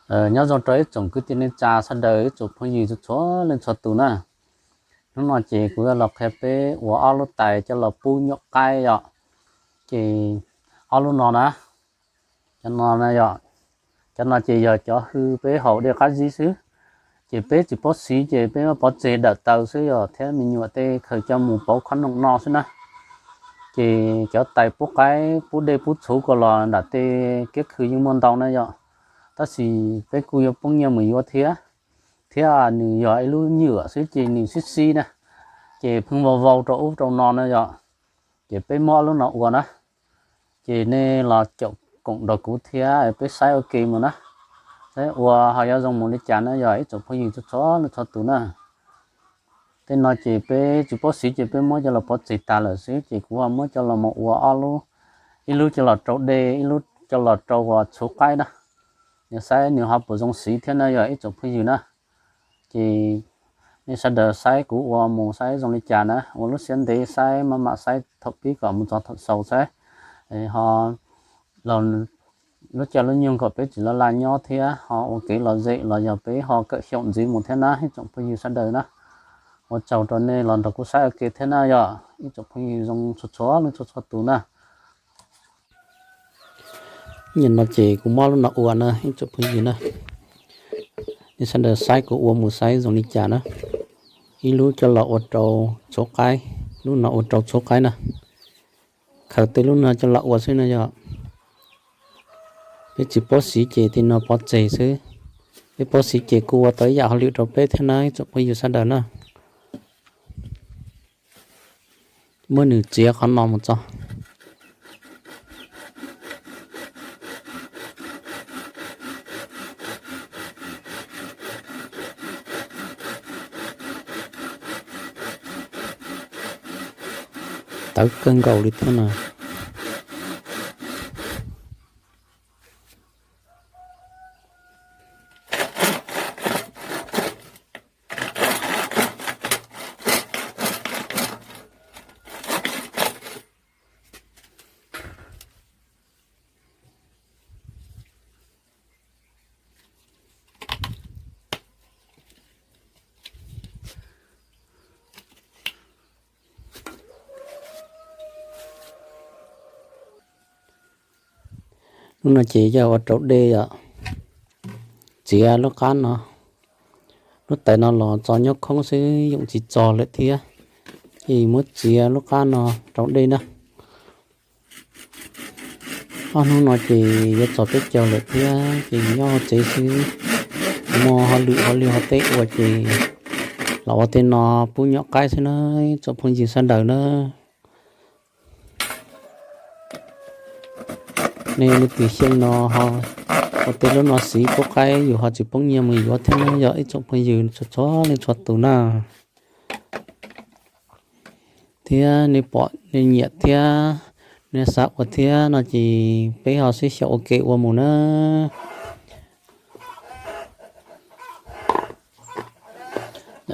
Nyob zoo rau ib tsoom kwv tij neej tsa sawv daws, ib tsoom phooj ywg txhua txhua leej txhua tus na. Hnub no ces kuv yuav los qhia peb ua ob lub tais coj los pub nyuam qaib yom. Ces ob lub no na, cov no na yom, cov no ces yog cov hwj peb haus dej qab zib xwb. Ces peb tsis paub siv ces peb muab pov tseg dawm taws xwb yom, thiab me nyuam tej khaws coj mus pauv khob noom noj xwb na. Ces cov tais pub qaib pub dej pub txhuv ko los nram tej kiab khw yeej muaj ntau na yom, tab sis peb kuj yuav poob nyiaj mus yuav thiab. Thiab nws yog ib lub nyuam xwb ces nws sib sib na, ces pheej vau vau rau ub rau no na yom. Ces peb muab ob lub no ua na, ces nej los caum koom nrog kuv thiab peb saib ua ke mus na, saib ua ho yuav zoo mus li cas na yog ib tsoom phooj ywg txhua txhua leej txhua tus na. Tej no ces peb tsis paub siv ces peb muab coj los pov tseg tas lawm xwb, ces kuv ho muab coj los mus ua ob lub, ib lub coj los rau dej, ib lub coj los rau txhuv qaib na. Nws saib nws ho puas zoo siv thiab na yog ib tsoom phooj ywg na. Ces nej sawv daws saib kuv ua mus saib zoo li cas na, ua lub siab ntev saib maj mam saib thaum pib kom mus txog thaum xaus saib ho lub caij lub nyoog kom peb tsis laj laj nyob thiab ho ua kev lom zem los yog peb ho kawm xyaum ntxiv mus thiab na ib tsoom phooj ywg sawv daws na. Ua tsaug rau nej los nrog kuv saib ua ke thiab na yog ib tsoom phooj ywg zoo txhua txhua leej txhua txhua tus na. Nim no ces kuv muab lub no ua na ib tsoom phooj ywg na. Nej sawv daws saib kuv ua mus saib zoo li cas na. Ib lub coj los ua rau txhuv qaib, lub no ua rau txhuv qaib na. Khaws tej lub no coj los ua xwb na yog. Peb tsis paub siv ces tej no pov tseg xwb. Peb paub siv ces kuj ua tau ib yam hauj lwm rau peb thiab na ib tsoom phooj ywg sawv daws na. Muab nws txiav qhov no mus tso. Tawv kawg nkaus li thiab na. Lub no ces yog ua rau dej yom. Txiav lub qab no, lub tais no los txo nyob khoob xwb yoom tsis txog lawm thiab, ces muab txiav lub qab no rau dej na. Ob hnub no ces yuav txog peb caug lawm thiab ces nyob hauv tsev xwb, muaj hauj lwm hauj lwm hauv teb ua ces los ua tej no pub nyuam qaib xwb na, tsoom phooj ywg sawv daws na. Nej leej twg xyeej no ho ua tej lub no siv pub qaib yus ho tsis poob nyiaj mus yuav thiab na yog ib tsoom phooj ywg txhua txhua leej txhua tus na. Thiab nej pom nej nyiam thiab nej xav ua thiab no ces peb ho sib xyaum ua ke ua mus na.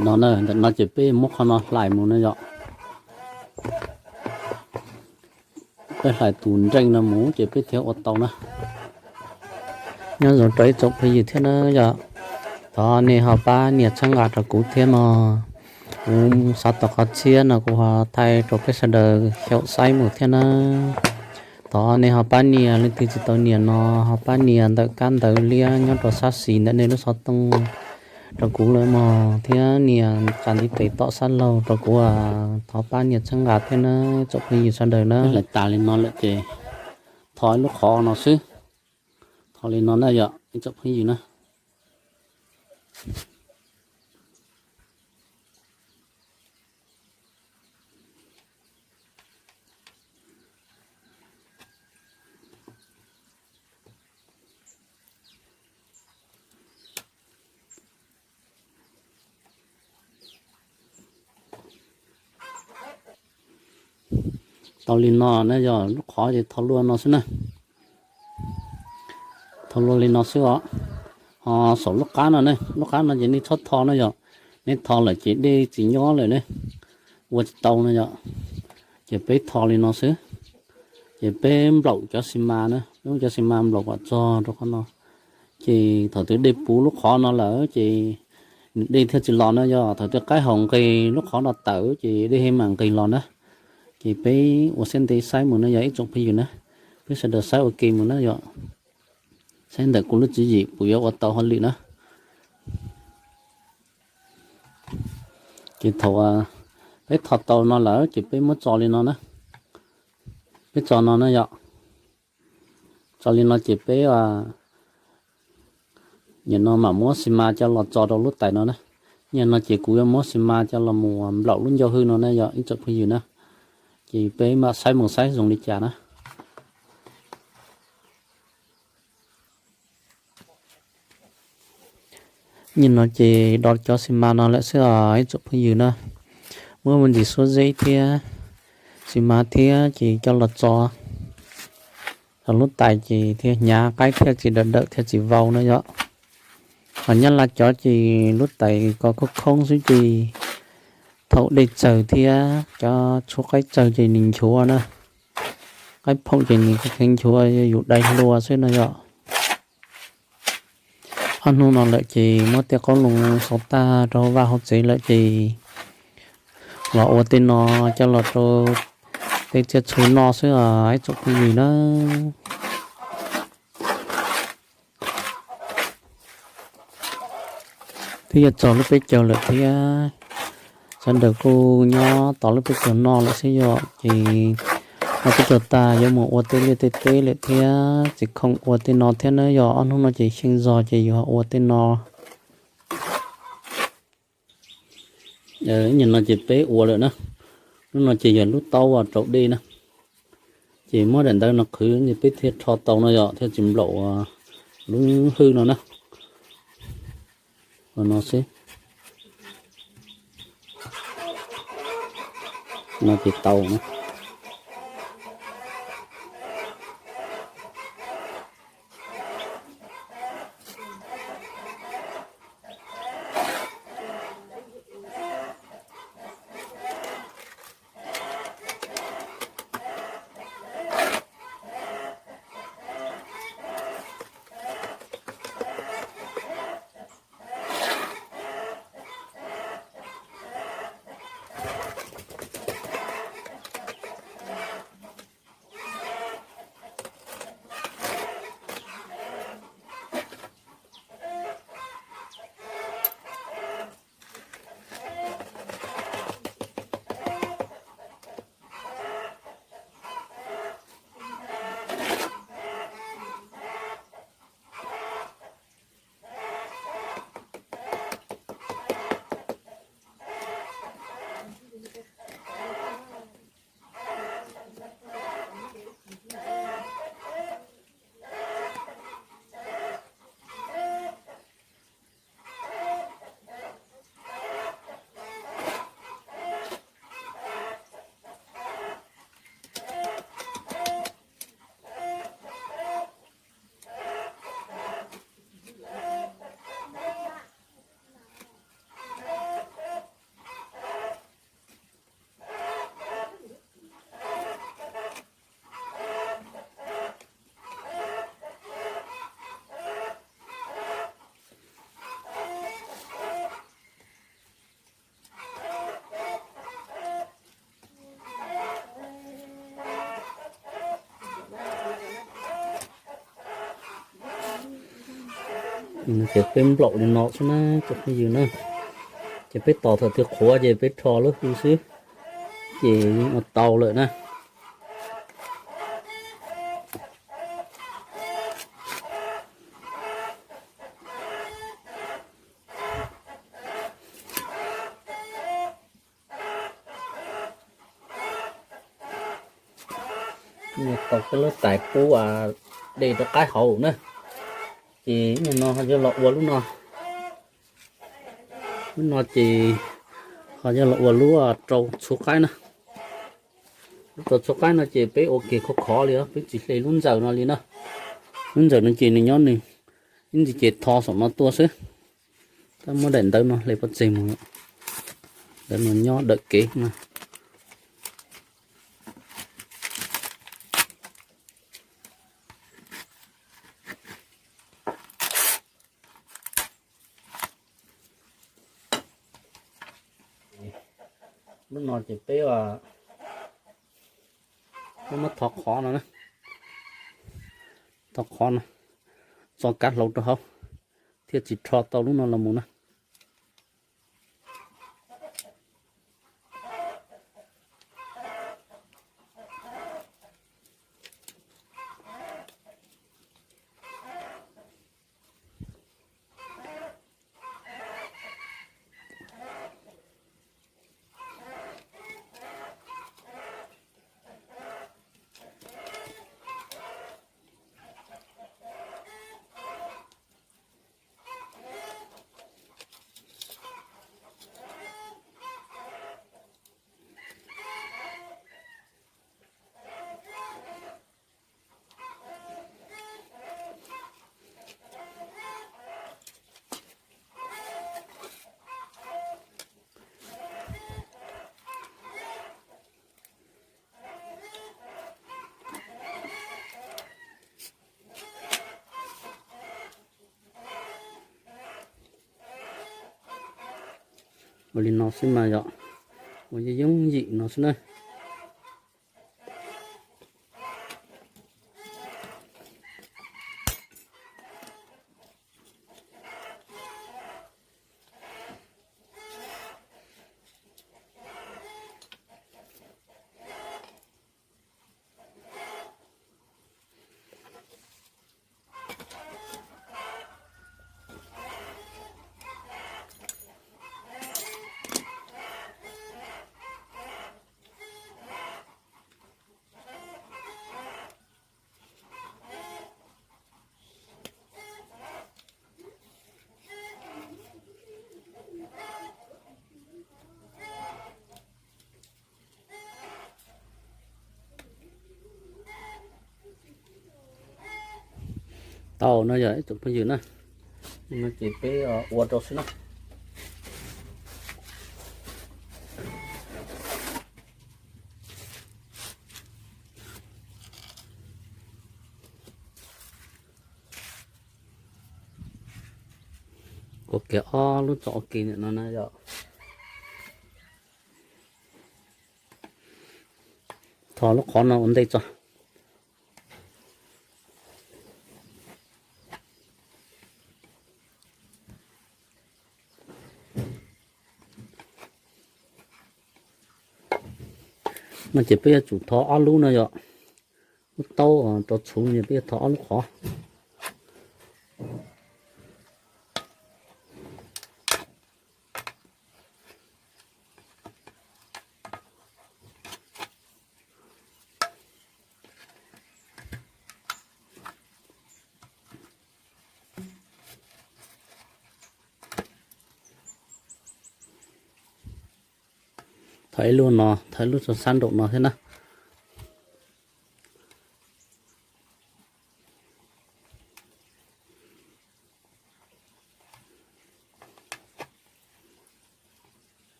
Ntawm no, ntawm no ces peb muab qhov no hlais mus na yom. Peb hlais tus nreej no mus ces peb thiaj ua tau na. Nyob zoo rau ib tsoom phooj ywg thiab na yom. Thov nej ho pab nias txhawb nqa rau kuv thiab mog. Kuv xav tau qhov tshiab no kuv ho thaij rau peb sawv daws xyaum saib mus thiab na. Thov nej ho pab nias, leej twg tsis tau nias no ho pab nias ntawm kab ntawv liab nyob rau sab xis ntawm nej lub xov tooj rau kuv lawm mog, thiab nias tsa ntiv tes tom sab laug rau kuv. Thov pab nias txhawb nqa thiab na, tsoom phooj ywg sawv daws na. Hlais tas li no lawm ces tho ib lub qhov no xwb. Tho li no na yom, ib tsoom phooj ywg na. Tau li no na yog lub qhov ces tho luaj no xwb na. Tho luaj li no xwb os. Ho saum lub qab no ne, lub qab no ces nej txhob tho na yog, nej tho lawm ces dej tsis nyob lawm ne, ua tsis tau na yom. Ces peb tho li no xwb, ces peb nplaum cov xi mas na, peb muab cov xi mas nplaum kom txog rau qhov no, Ces thaum twg dej puv lub qhov no lawm ces nws dej thiaj tsis los na yom. Thaum twg qaib haus nqis lub qhov no tawm ces dej thiaj mam nqis los na. Ces peb ua siab ntev saib mus na yog ib tsoom phooj ywg na, peb sawv daws saib ua ke mus na yom. Saib ntawm kuv lub tswv yim puas yuav ua tau hauj lwm na. Ces thaum peb tho tau no lawm ces peb muab tso li no na. Peb tso no na yom. Tso li no ces peb nim no mam muab xi mas coj los tso rau lub tais no na. Nim no ces kuv yuav muab xi mas coj los mus nplaum lub ncauj hwj no na yog ib tsoom phooj ywg na. Ces peb mam saib mus saib zoo li cas na. Nim no ces do cov xi mas no lawm xwb os ib tsoom phooj ywg na. Muab me ntsis xuab zeb thiab xi mas thiab ces coj los tso rau lub tais ces thiaj hnyav qaib thiaj tsis dawm dawm thiaj tsis vau na yom. Ho Nyab Laj cov ces lub tais ko khoob khoob xwb ces thaum dej txawg thiab cov tshuab qaib txawg ces nws nchuav na. Qaib phoom ces nws kheev nchuav yus dai hlua xwb no yom. Ob hnub no lawm ces muab tej qoob loo xov tag rau vaj hauv tsev lawm ces los ua tej no coj los rau tej tsiaj txhu noj xwb os ib tsoom phooj ywg na. Twb yuav txog lub peb caug lawm thiab, sawv daws kuj nyob tos lub peb caug noj lawm xwb yom. Ces noj peb caug tag yuav mus ua tej liaj tej teb lawm thiab, tsis khoom ua tej no thiab na yom. Ob hnub no ces xyeej zog ces yuav ua tej no. Nim no ces peb ua lawm na. Lub no ces yog lub taub rau dej na. Ces muab daim ntawv no qhwv ces peb thiaj rho tau no yom, thiaj tsis nplaum lub hwj no na. No xwb. No ces tau na. Ces peb nplaum li no xwb na cov phooj ywg na. Ces peb tos thaum twg qhuav ces peb rho lub hwj xwb ces yeej ua tau lawm na. Tau peb lub tais pub dej rau qaib haus na. Ces nim no ho yuav los ua lub no. Lub no ces ho yuav los ua lub rau txhuv qaib na. Lub rau txhuv qaib no ces peb ua kiag khov khov li os, peb tsis hle lub ntxawm no li na. Lub ntxawm no ces nws nyob nws ib ntsis ces tho saum no tuaj xwb. Tab muab daim ntawv no hle pov tseg mus, ntawv no nyob dawm kev no. Lub no ces peb muab thov qhov no, thov qhov no txo kab hlau rau hauv thiaj tsis rho tau lub no los mus na. Ua li no xwb mas yom, ua yooj yooj yim no xwb na. Tau no yog ib tsoom phooj ywg na, no ces peb ua rau xwb na. Kuv kiag ob lub tso ua ke no na yom. Thov lub qhov no ua ntej tso. No ces peb yuav tsum thov ob lub no yom, lub taub rau txhuv no peb yuav thov ob lub qhov. Thov ib lub no, thov ib lub sab nraum no thiab na.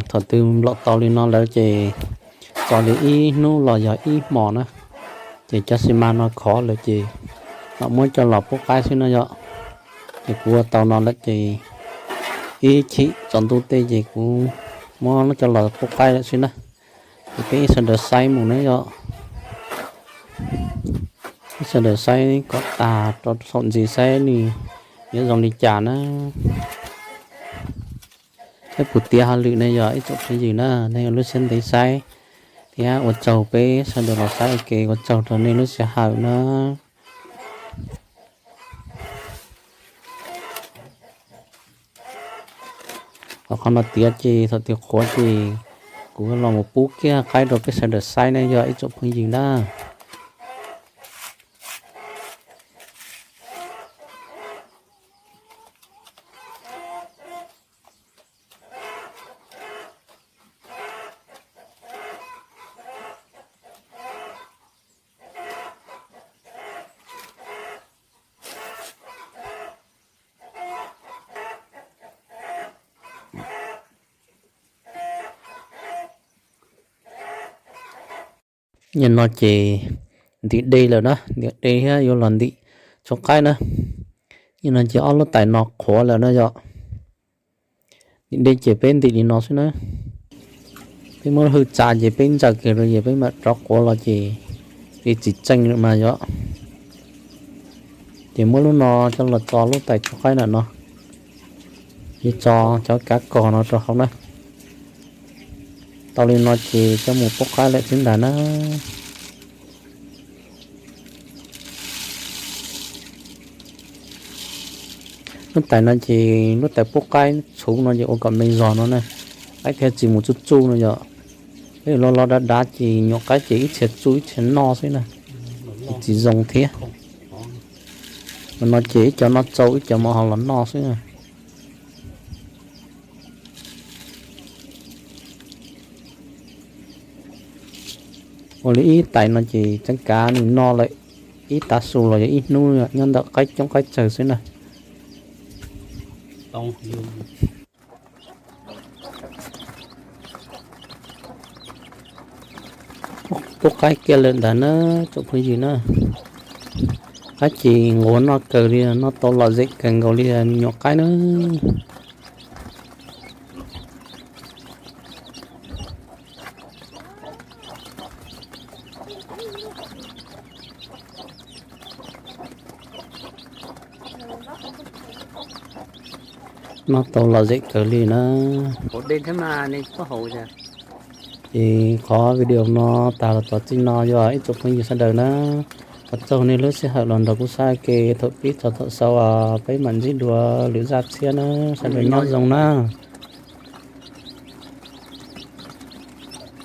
Thaum twg nplaum tau li no lawm ces txog li ib hnub los yog ib hmos na, ces cov xi mas no khov lawm ces mam muab coj los pub qaib xwb no yom. Ces kuv ua tau no lawm ces ib chim tsaus ntuj tej ces kuv muab coj los pub qaib lawm xwb na. Ces peb ib sawv daws saib mus na yom. Ib sawv daws saib kom tas rau thaum ntxiv saib nws yuav zoo li cas na. Thiab kuv tiav hauj lwm ne yog ib tsoom phooj ywg na, nej ua lub siab ntev saib thiab ua tsaug peb sawv daws los saib ua ke, ua tsaug rau nej lub sij hawm na. Qhov no tiav ces thaum twg qhuav ces kuv los mus pub kiag qaib rau peb sawv daws saib ne yog ib tsoom phooj ywg na. Nyob no ces ntim dej lawm na, ntim dej thiab yuav los ntim tshuab qaib na. Nyob no ces ob lub tais no qhuav lawm na yom. Ntim dej ces peb ntim li no xwb na. Peb muab hwj tsa ces peb ntsaws kiag rau ces peb mam rov quav los ces li txiv tseej lawm mas yom. Ces muab lub no coj los tso lub tais tshuab qaib ntawm no, ces tso cov kav kos no rau hauv na. Tau li no ces coj mus pub qaib lawm xwb ntag na. Lub tais no ces lub tais pub qaib txhuv no ces ua kom me zog no na, qaib thiaj tsis mus tsuj tsuj no yom. Peb los los dav dav ces nyuam qaib ces ib txhia tsuj ib txhia noj xwb na, ces tsis zoo thiab. Mas no ces ib co noj tsau ib co mam ho los noj xwb na. Ua li ib tais no ces tseem kav nws noj lawm ib tav su los yog ib hnub nyob ntawm qaib coob qaib tsawg xwb na. Pub qaib kiag lawm ntag na, tsoom phooj ywg na. Qaib ces nquag noj kawg li, noj tau lom zem kawg nkaus li me nyuam qaib na. Noj tau lom zem kawg li na. Ces qhov video no tas los txog txij no yog ib tsoom phooj ywg sawv daws na, thov txog nej lub sij hawm los nrog kuv saib kev thaum pib txog thaum xaus, peb mam ntsib dua lwm zaj tshiab na, sawv daws nyob zoo na.